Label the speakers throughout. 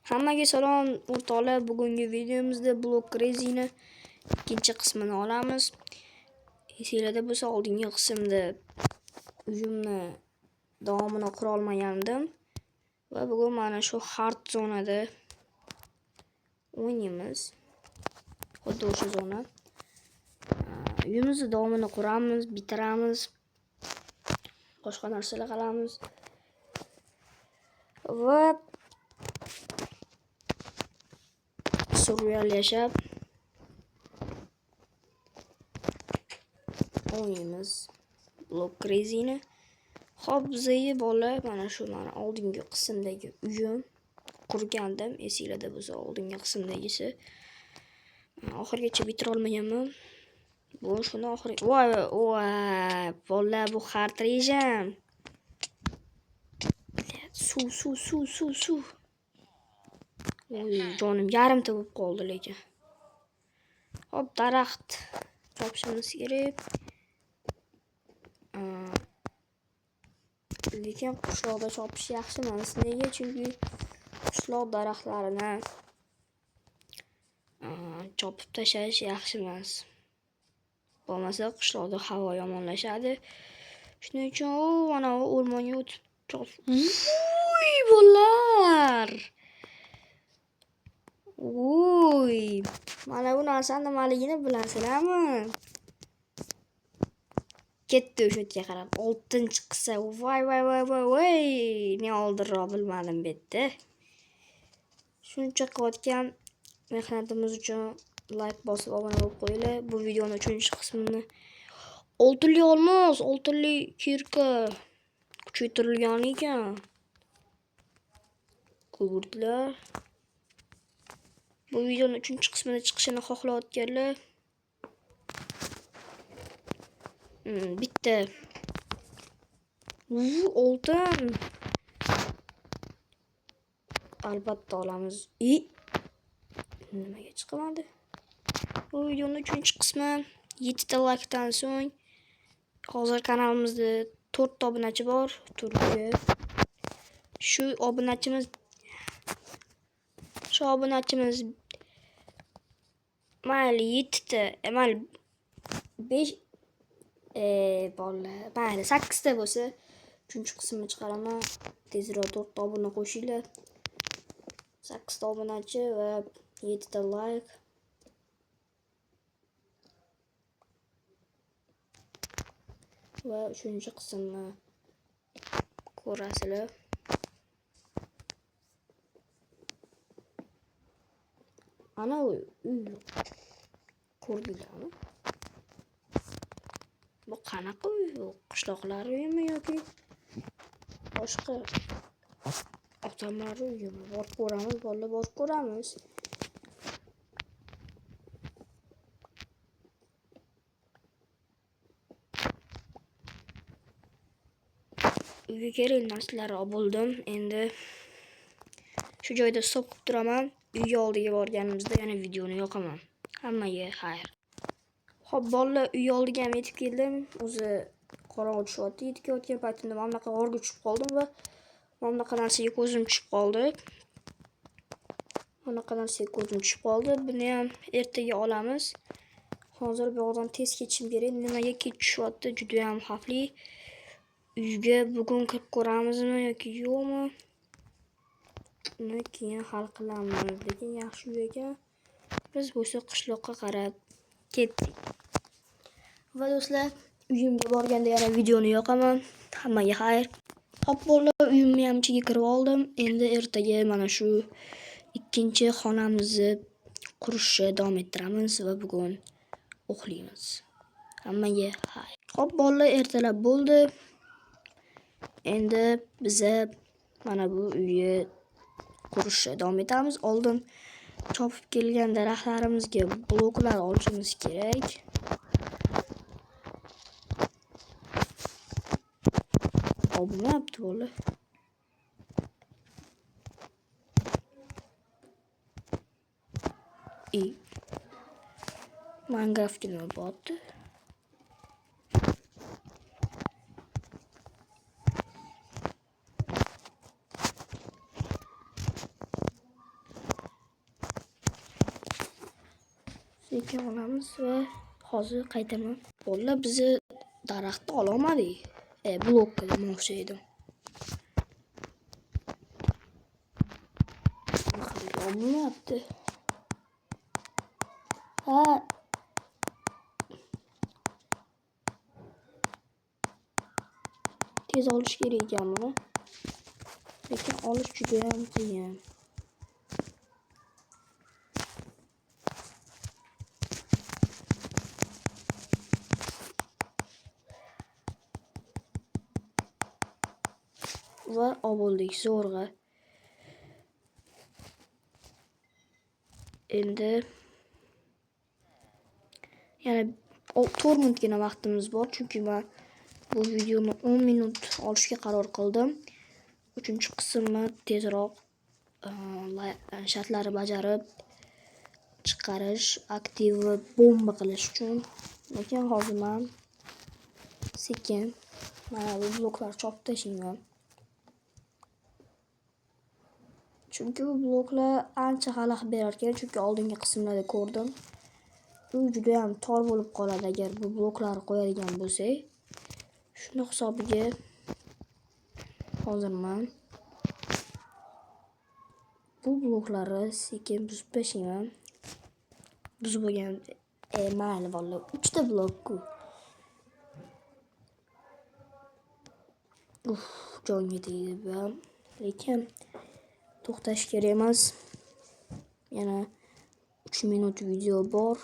Speaker 1: Hammaga salom o'rtoqlar. Bugungi videomizda Block Crazy'ni ikkinchi qismini olamiz. Esinglarda bo'lsa, oldingi qismda uyimni davomini qura olmagandim. Va bugun mana shu hard zonada o'ynaymiz. Xuddi o'sha zona. Uyimizni davomini quramiz, bitiramiz. Boshqa narsalar qilamiz. Va survival yashab o'ynaymiz Block Crazy'ni. Xo'p, bizaga bola mana shu mana oldingi qismdagi uyim qurgandim. Esinglarda bo'lsa, oldingi qismdagisi. Oxirigacha bitira olmaganman. Bu shuni oxiri. Voy, voy, bola bu hard rejim. Suv, suv, suv, suv, suv. Oy, jonim yarimta bo'lib qoldi lekin. Hop, daraxt topishimiz kerak. Lekin qishloqda chopish yaxshi emas. Nega? Chunki qishloq daraxtlarini chopib tashlash yaxshi emas. Bo'lmasa qishloqda havo yomonlashadi. Shuning uchun u mana u o'rmonga o'tib chop. Uy, bolalar! Uy, mana bu narsani nimaligini bilasizlarmi? Ketdi o'sha yerga qarab. Oltin chiqsa, voy voy voy voy voy. Men oldinroq bilmadim bu yerda. Shuncha qilayotgan mehnatimiz uchun like bosib obuna bo'lib qo'yinglar. Bu videoni 3-qismini oltinli olmos, oltinli kirka kuchaytirilgan ekan. Ko'rdinglar. Bu videoni 3-qismida chiqishini xohlayotganlar bitta oltin albatta olamiz. Nimaga chiqmadi? Bu videoni 3-qismi 7 ta likedan so'ng hozir kanalimizda 4 ta obunachi bor. Turkiya. Shu obunachimiz mayli 7 ta, mayli 5 bola, mayli 8 ta bo'lsa 3-qismini chiqaraman. Tezroq 4 ta obuna qo'shinglar. 8 ta obunachi va 7 ta like. Va 3-qismni ko'rasizlar. Ana uy ko'rdinglarmi? Bu qanaqa uy? Bu qishloqlar uyimi yoki boshqa odamlar uyimi? Borib ko'ramiz, bolalar, borib ko'ramiz. Uyga kerakli narsalarni olib bo'ldim. Endi shu joyda stop qilib turaman. Uy oldiga borganimizda yana videoni yoqaman. Hammaga xayr. Xo'p, bolalar, uy oldiga ham yetib keldim. O'zi qorong'i tushyapti. Yetib kelayotgan paytimda mana bunaqa g'orga tushib qoldim va mana bunaqa narsaga ko'zim tushib qoldi. Bunaqa narsaga ko'zim tushib qoldi. Buni ham ertaga olamiz. Hozir bu yoqdan tez ketishim kerak. Nimaga kech tushyapti? Juda ham xavfli. Uyga bugun kirib ko'ramizmi yoki yo'qmi? Uni keyin hal qilamiz. Lekin yaxshi uy ekan. Biz bo'lsa qishloqqa qarab ketdik. Va do'stlar, uyimga borganda yana videoni yoqaman. Hammaga xayr. Xo'p, bolalar, uyimni ham ichiga kirib oldim. Endi ertaga mana shu ikkinchi xonamizni qurishni davom ettiramiz va bugun uxlaymiz. Hammaga xayr. Xo'p, bolalar, ertalab bo'ldi. Endi biza mana bu uyni qurishni davom etamiz. Oldin chopib kelgan daraxtlarimizga bloklar olishimiz kerak. Olmayapti bola. Minecraftga nima bo'lyapti? Sekin olamiz va hozir qaytaman. Bolalar, bizni daraxtni ololmadik. Blokka demoqchi edim. Olmayapti. Ha. Tez olish kerak ekan buni. Lekin olish juda ham qiyin. Va oldik zo'rg'a. Endi yana 4 minutgina vaqtimiz bor, chunki men bu videoni 10 minut olishga qaror qildim. 3-qismni tezroq shartlarni bajarib chiqarish, aktivni bomba qilish uchun. Lekin hozir men sekin mana bu bloklarni chopib tashlayman. Chunki bu bloklar ancha xalaqit berar ekan, chunki oldingi qismlarda ko'rdim. Uy juda ham tor bo'lib qoladi agar bu bloklarni qo'yadigan bo'lsak. Shuni hisobiga hozir men bu bloklarni sekin buzib tashlayman. Buzib bo'lgan, mayli vallahi 3 ta blok-ku. Uf, jonga tegdi bu ham. Lekin to'xtash kerak emas. Yana 3 minut video bor.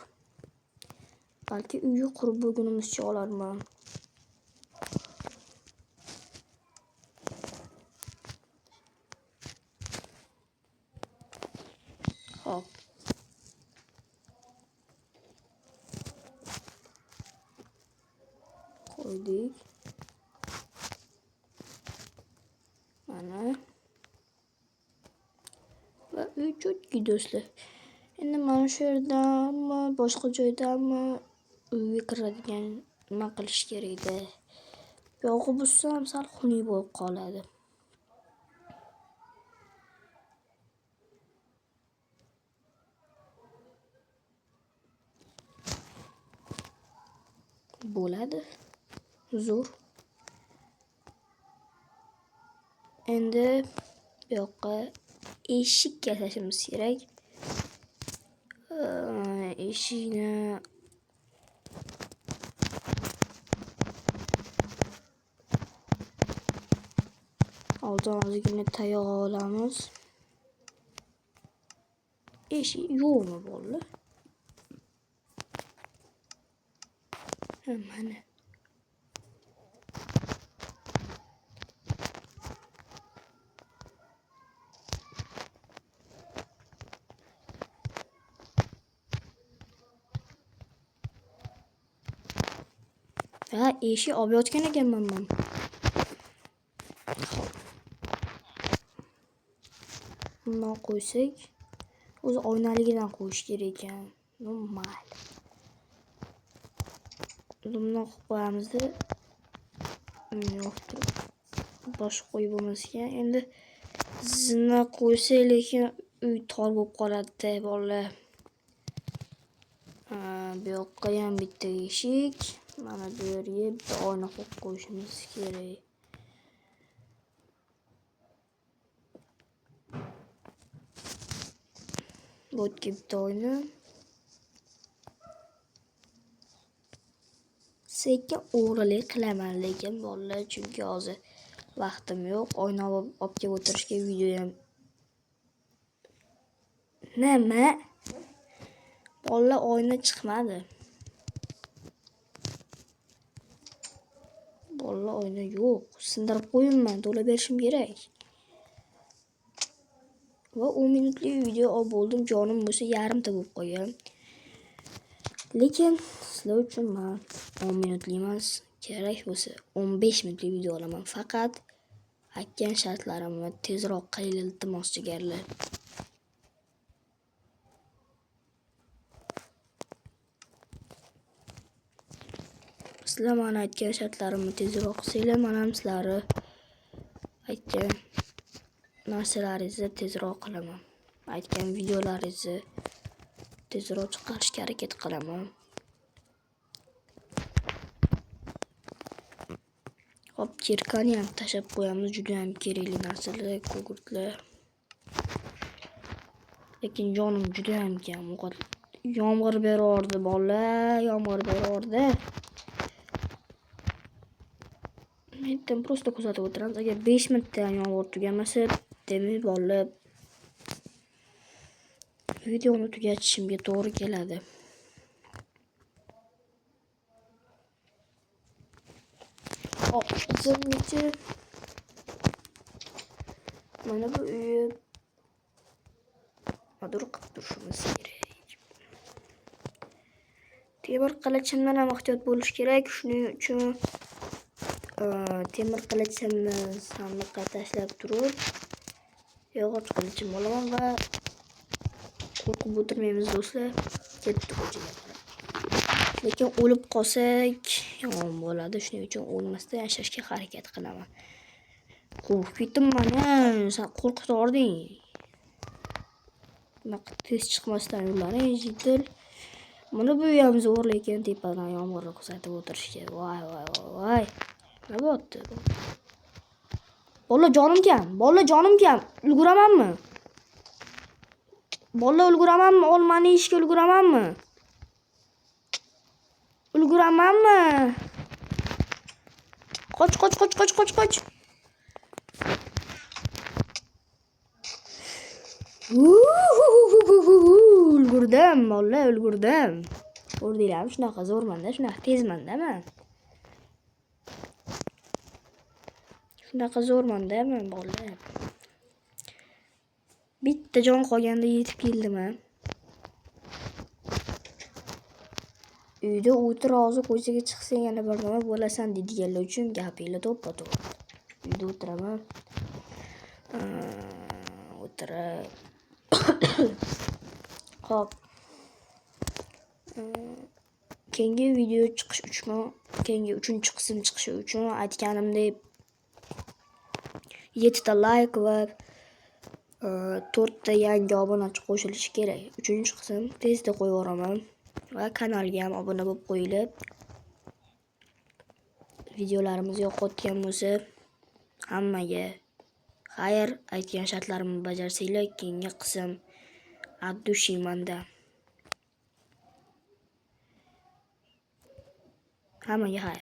Speaker 1: Balki uyni qurib bo'lgunimizcha olarman. Hop. Qo'ydik. Mana. Va uy cho'tki do'stlar. Endi mana shu yerdanmi, boshqa joydanmi uyga kiradigan nima qilish kerak-da. Buyog'i buzsam sal xunuk bo'lib qoladi. Bo'ladi. Zo'r. Endi bu yoqqa eshik yasashimiz kerak. Eshikni oldin ozgina tayoq olamiz. Eshik yo'qmi bolalar? Ha, mana. Ha, eshik olib yotgan ekanman men. Bundan qo'ysak, o'zi oynaligidan qo'yish kerak ekan. Mayli. Bundan qo'yib qo'yamizda. Yo'q, boshqa qo'yib bo'lmas ekan. Endi zina qo'ysak, lekin uy tor bo'lib qoladi-da, bolalar. Bu yoqqa ham bitta eshik, mana bu yerga bitta oyna qo'yib qo'yishimiz kerak. Bu yerga bitta oyna. Sekin o'g'rilik qilaman lekin bolalar, chunki hozir vaqtim yo'q. Oyna olib kelib o'tirishga video ham. Nima? Bolalar, oyna chiqmadi. Bolalar, oyna yo'q. Sindirib qo'yibman, to'lab berishim kerak. Va 10 minutlik video olib bo'ldim. Jonim bo'lsa yarimta bo'lib qolgan. Lekin sizlar uchun men 10 minutlik emas, kerak bo'lsa 15 minutlik video olaman. Faqat aytgan shartlarimni tezroq qilinglar, iltimos jigarlar. Sizlar meni aytgan shartlarimni tezroq qilsanglar, men ham sizlarni aytgan narsalaringizni tezroq qilaman. Aytgan videolaringizni Tezroq chiqarishga harakat qilaman. Hop, kirkani ham tashlab qo'yamiz, juda ham kerakli narsalar, gugurtlar. Lekin jonim juda ham kam. Ovqat yomg'ir berordi bolalar, yomg'ir berordi. Mendan просто kuzatib o'tiramiz. Agar 5 minutda ham yomg'ir tugamasa, demak bolalar videoni tugatishimga to'g'ri keladi. Hop, o'zimgacha mana bu uyi nimadir qilib turishimiz kerak. Temir qilichimdan ham ehtiyot bo'lish kerak. Shuning uchun temir qilichimni sandiqqa tashlab turib, yog'och qilichimni olaman va qo'rqib o'tirmaymiz do'stlar. Ketdik ko'chaga qarab. Lekin o'lib qolsak yomon bo'ladi. Shuning uchun o'lmasdan yashashga harakat qilaman. Qo'rqib ketdim mana, sen qo'rqitording. Bunaqa tez chiqmasdan yo'llaring jiddil. Mana bu ham zo'r, lekin tepadan yomg'irni kuzatib o'tirishga. Voy voy voy voy. Nima bo'pti? Bola jonim kam, bola jonim kam. Ulguramanmi? Bola ulguramanmi? Olmani yeyishga ulguramanmi? Ulguramanmi? Qoch, qoch, qoch, qoch, qoch, qoch. Ulgurdim, bola, ulgurdim. Ko'rdinglarmi? Shunaqa zo'rmanda, shunaqa tezmanda men. Shunaqa zo'rmanda men, bola. Bitta jon qolganda yetib keldim. Uyda o'tir, hozir ko'chaga chiqsang yana bir nima bo'lasan deydiganlar uchun gapinglar to'ppa-to'g'ri. Uyda o'tiraman. O'tirib. Xo'p. Keyingi video chiqish uchun, keyingi 3-qism chiqishi uchun aytganimdek 7 ta like va 4 ta yangi obunachi qo'shilishi kerak. 3-qism tezda qo'yib yuboraman va kanalga ham obuna bo'lib qo'yilib, videolarimiz yoqayotgan bo'lsa, hammaga xayr, aytgan shartlarimni bajarsanglar, keyingi qism от души manda. Hammaga xayr.